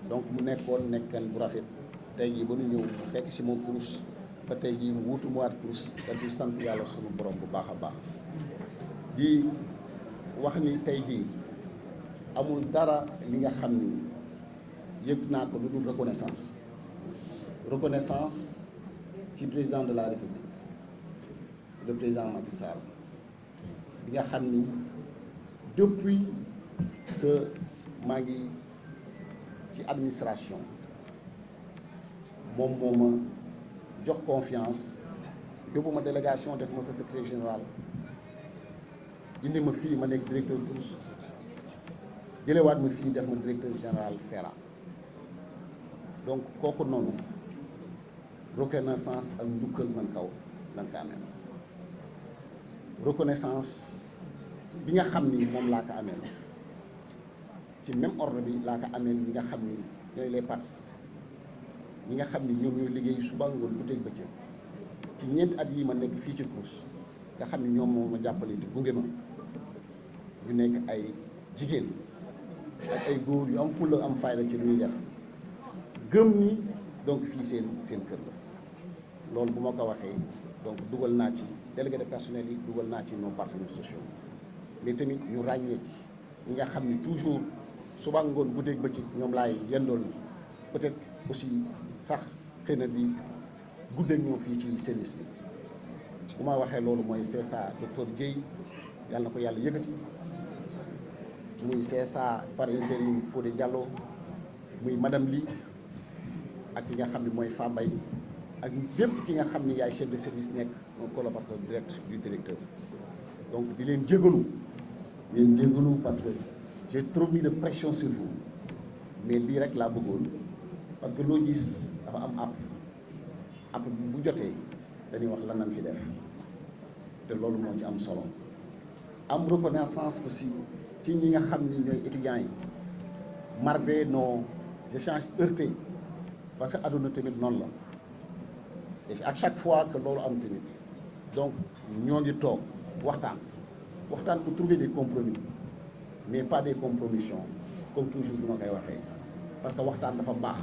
donc mu nekkan bu rafet tey jii ba nu ñëw mu fekk si moom Crous ba tey jii mu wuutu mu waat Crous dañ si sant yàlla sunu borom bu baax a baax di wax ni tey jii amul dara li nga xam ni yëg naa ko lu dul reconnaissance ci président de la République le président Macky Sall bi nga xam ni depuis que maa ngi ci administration moom moo ma jox confiance yóbbu ma délégation def ma fa secrétaire général indi ma fii ma nekk directeur Crous jëlewaat ma fii def ma directeur général FERA donc kooku noonu reconnaissance ak njukkal man kaw lan ko amee reconnaissance bi nga xam ni moom laa ko amee ci même ordre bi laa ko amee ñi nga xam ni ñooy les parties ñi nga xam ni ñoom ñooy liggéey suba ngoon guddeeg bëccëg ci ñeenti at yi ma nekk fii ci Crous nga xam ni ñoom moo ma jàppale di gunge ma ñu nekk ay jigéen ak ay góor yu am fulla am fayda ci lu ñuy def gëm ni donc fii seen kër la loolu bu ma ko waxee donc dugal naa ci délégué de personnel yi dugal naa ci nos partenaires sociaux mais tamit ñu ràññee ci ñi nga xam ni toujours suba ngoon guddeeg bëccëg ñoom laay yendool peut-être aussi sax xëy na di guddeeg ñoom fii ci service bi bu ma waxee loolu mooy CSA docteur Dieye yàlla na ko yàlla yëkkati muy CSA par intérim Fodé Diallo muy madame Ly ak ki nga xam ne mooy Fambaye ak bépp ki nga xam ne yaay chef de service nekk un collaborateur direct du directeur donc di leen jégalu parce que j'ai trop mis de pression sur vous mais lii rek laa bëggoon parce que loo gis dafa am app bu jotee dañuy wax lan lañ fi def te loolu moo ci am solo am reconnaissance aussi ci ñi nga xam ni ñooy étudiants yi malgré nos échanges heurtés parce que àdduna tamit noonu la et à chaque fois que loolu am tamit donc ñoo ngi toog waxtaan pour trouver des compromis mais pas des compromissions comme toujours bi ma koy waxee parce que waxtaan dafa baax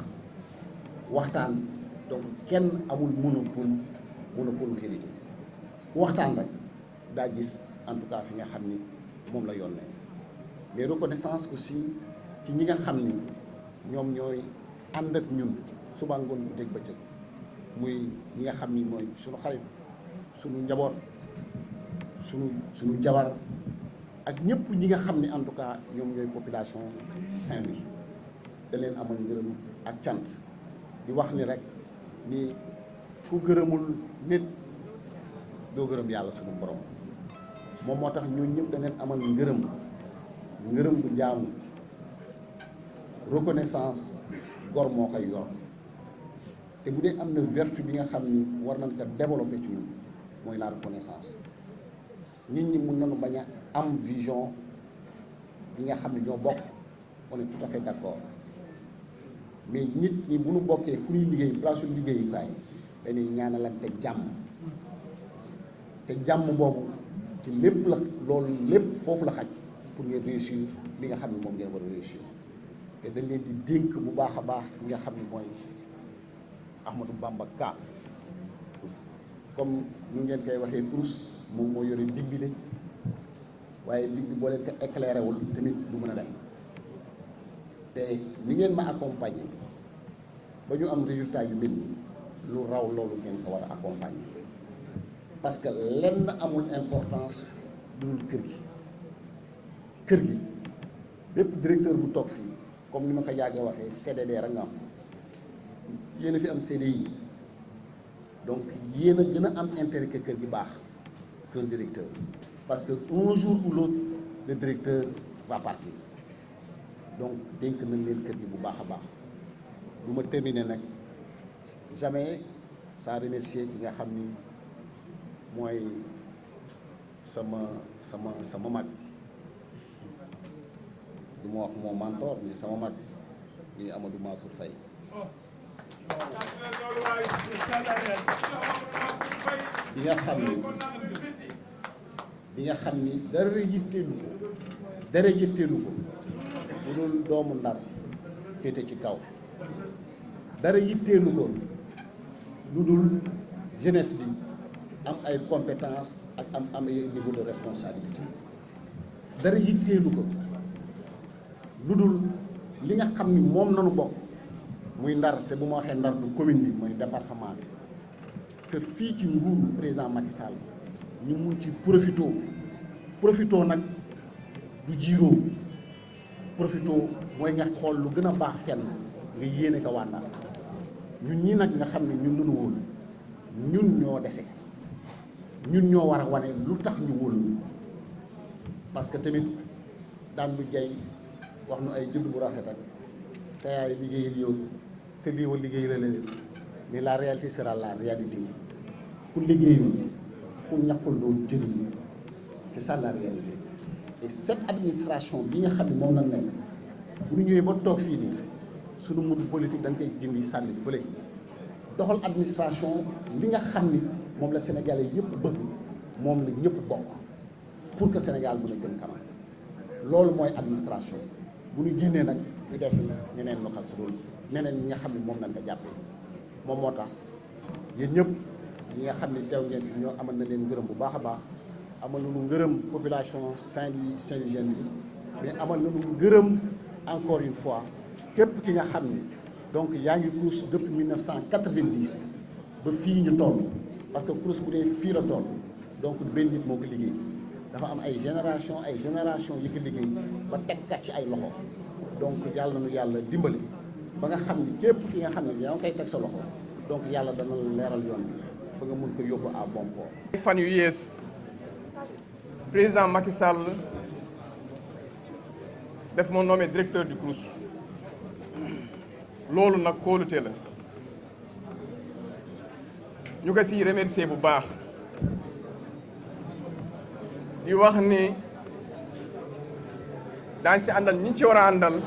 waxtaan donc kenn amul monopole vérité ku waxtaan rek daa gis en tout cas fi nga xam ni moom la yónnee mais reconnaissance aussi ci ñi nga xam ni ñoom ñooy ànd ak ñun suba ngoon guddeeg bëccëg muy ñi nga xam ni mooy suñu xarit suñu njaboot suñu jabar ak ñëpp ñi nga xam ni en tout cas ñoom ñooy population Saint-Louis da leen amal ngërëm ak cant di wax ni rek ni ku gërëmul nit doo gërëm yàlla suñu borom moom moo tax ñun ñëpp da leen amal ngërëm bu jaamu reconnaissance gor moo koy yor te bu dee am na vertu bi nga xam ni war nañ ko développer ci ñun mooy la reconnaissance nit ñi mun nañu bañ a am vision bi nga xam ne ñoo bokk on est tout à fait d'accord mais nit ñi bu ñu bokkee fu ñuy liggéey place su liggéeyukaay dañuy ñaanalante jàmm te jàmm boobu ci lépp la loolu lépp foofu la xaj pour ngeen réussir li nga xam ne moom ngeen war a réussir te dañ leen di dénk bu baax a baax ki nga xam ne mooy Ahmadou Bamba Ka comme ñu ngeen koy waxee Crous moom moo yore big bi waaye big bi boo leen ko éclairé wul tamit du mën a dem te ni ngeen ma accompagner ba ñu am résultat yu mel ni lu raw loolu ngeen ko war a accompagner parce que lenn amul importance dul kër gi bépp directeur bu toog fii comme ni ma ko yàggee waxee CDD rek nga am yéen a fi am CDI donc yéen a gën a am intérêt que kër gi baax qu'un directeur parce que un jour ou l'autre le directeur va partir donc dénk nañ leen kër gi bu baax a baax du ma terminer nag jamais sans remercier ki nga xam ni mooy sama mag du ma wax mon mentor mais sama mag ni Amadou Mansour Faye bi nga xam ni dara yitteelu ko bu dul doomu Ndar féete ci kaw dara yitteelu ko lu dul jeunesse bi am ay compétences ak am ay niveau de responsabilité dara yitteelu ko lu dul li nga xam ni moom nanu bokk muy Ndar te bu ma waxee Ndar du commune bi mooy département bi te fii ci nguuru président Macky Sall ñu mun ci profito nag du jiiroo profito mooy nga xool lu gën a baax fenn nga yéene ko waa Ndar ñun ñii nag nga xam ne ñun nunu wóolu ñun ñoo dese ñun ñoo war a wane lu tax ñu wóolu ñu parce que tamit daan lu jay wax nu ay judd bu rafet ak sa yaay liggéeyal yow sa liiwa liggéey la leen mais la réalité sera la réalité ku liggéeyul ku ñàkkul doo jëriñ c'est ça la réalité et cette administration bi nga xam ne moom la nekk bu ñu ñëwee ba toog fii nii sunu mud politique dañ koy dindi sànni fële doxal administration li nga xam ni moom la Sénégalais yëpp bëgg moom la ñëpp bokk pour que Sénégal mën a jëm kanam loolu mooy administration bu ñu génnee nag ñu def ñeneen lu xal si loolu ñeneen ñi nga xam ne moom lañ ko jàppee moom moo tax yéen ñëpp ñi nga xam ne teew ngeen fi ñoo amal na leen ngërëm bu baax a baax amal nañu ngërëm population Saint-Louisienne bi mais amal nañu ngërëm encore une fois képp ki nga xam ni donc yaa ngi course depuis 1990 ba fii ñu toll parce que course bu dee fii la toll donc benn nit moo ko liggéey dafa am ay génération yi ko liggéey ba tegkat ci ay loxo donc yàlla nu yàlla dimbali ba nga xam ni képp ki nga xam ne yaa ngi koy teg sa loxo donc yàlla dana leeral yoon bi ba nga mun ko yóbbu à bon port. fan yu yées président Macky Sall def ma nommé directeur du CROUS loolu nag kóolute la ñu ko siy remercier bu baax di wax ni daañu si àndal ñi ci war a àndal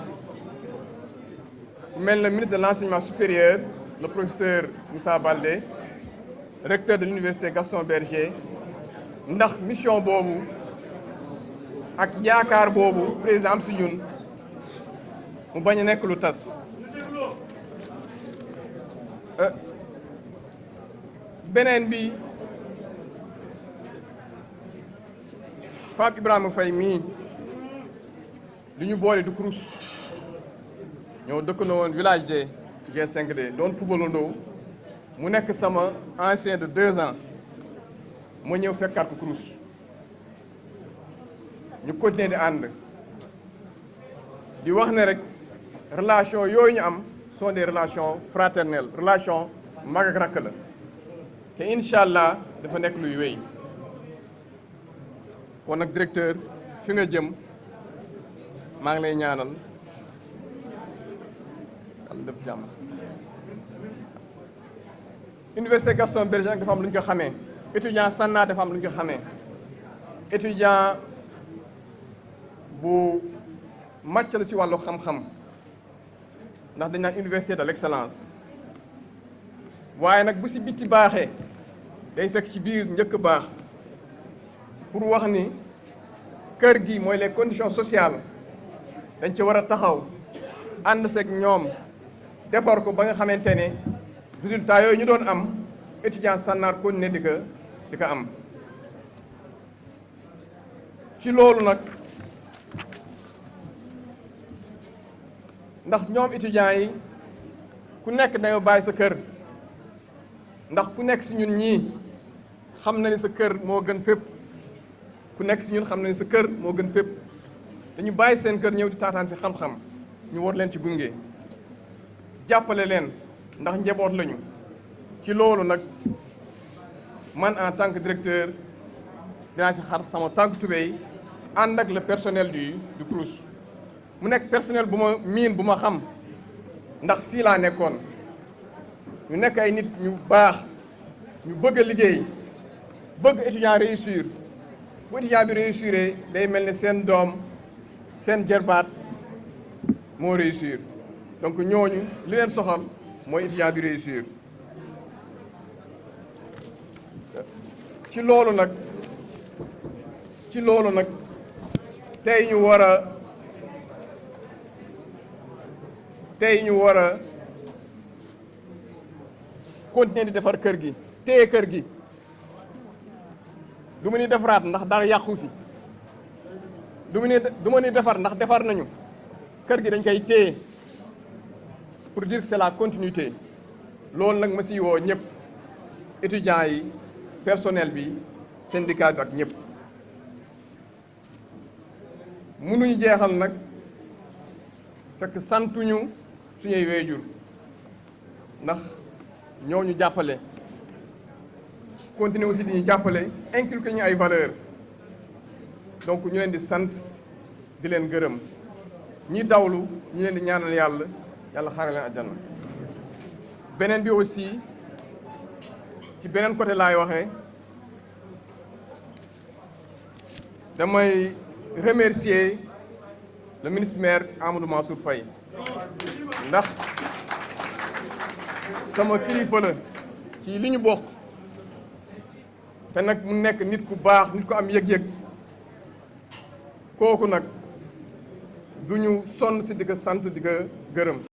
mel na ministre de l'enseignement supérieur le professeur Moussa Baldé recteur de l'université Gaston Berger ndax mission boobu ak yaakaar boobu président am si ñun mu bañ a nekk lu tas beneen bi Pape Ibrahima Faye mii li ñu boole du CROUS ñoo dëkkandoo woon village de G5D doon footballandoo mu nekk sama ancien de 2 ans ma ñëw fekkaat ko CROUS ñu continuer di ànd di wax ne rek relation yooyu ñu am sont des relations fraternelles relation mag ak rakk la te incha allah dafa nekk luy wéy kon nag directeur fi nga jëm maa ngi lay ñaanal yàlla def jàmm. Université Gaston Berger dafa am lu ñu ko xamee étudiant sànnaa dafa am lu ñu ko xamee étudiant bu màcc la ci wàllu xam-xam ndax dañ naan université de l'excellence waaye nag bu ci bitti baaxee day fekk ci biir njëkk baax pour wax ni kër gi mooy les conditions sociales dañ ci war a taxaw ànd seeg ñoom defar ko ba nga xamante ne résultat yooyu ñu doon am étudiant sànnaar kon ne di ko am ci loolu nag ndax ñoom étudiants yi ku nekk danga bàyyi sa kër ndax ku nekk si ñun ñii xam na ni sa kër moo gën fépp ku nekk si ñun xam na ni sa kër moo gën fépp dañu bàyyi seen kër ñëw di taataan si xam-xam ñu war leen ci gunge jàppale leen ndax njaboot lañu ci loolu nag man en tant que directeur dinaa si xar sama tànk tubéy ànd ak le personnel du CROUS mu nekk personnel bu ma miin bu ma xam ndax fii laa nekkoon ñu nekk ay nit ñu baax ñu bëgg a liggéey bëgg étudiant réussir bu étudiant bi réussir day mel ni seen doom seen jarbaat moo réussir donc ñooñu li leen soxal mooy étudiant bi réussir ci loolu nag tey ñu war a continuer di defar kër gi téye kër gi du ma ni defaraat ndax dara yàqu fi du ma ni defar ndax defar nañu kër gi dañ koy téye pour dire que c'est la continuité loolu nag ma si woo ñëpp étudiants yi personnel bi syndicat bi ak ñëpp mënuñu jeexal nag fekk santuñu suñuy weejur ndax ñoo ñu jàppale continuer aussi di ñu jàppale inculquer ñu ay valeurs donc ñu leen di sant di leen gërëm ñi dawlu ñu leen di ñaanal yàlla yàlla xaaral leen àjjana beneen bi aussi ci beneen côté laay waxee damay remercier le ministre maire Amadou Mansour Faye ndax sama kilifa la ci li ñu bokk te nag mu nekk nit ku baax nit ku am yëg-yëg kooku nag du ñu sonn si di ko sant di ko gërëm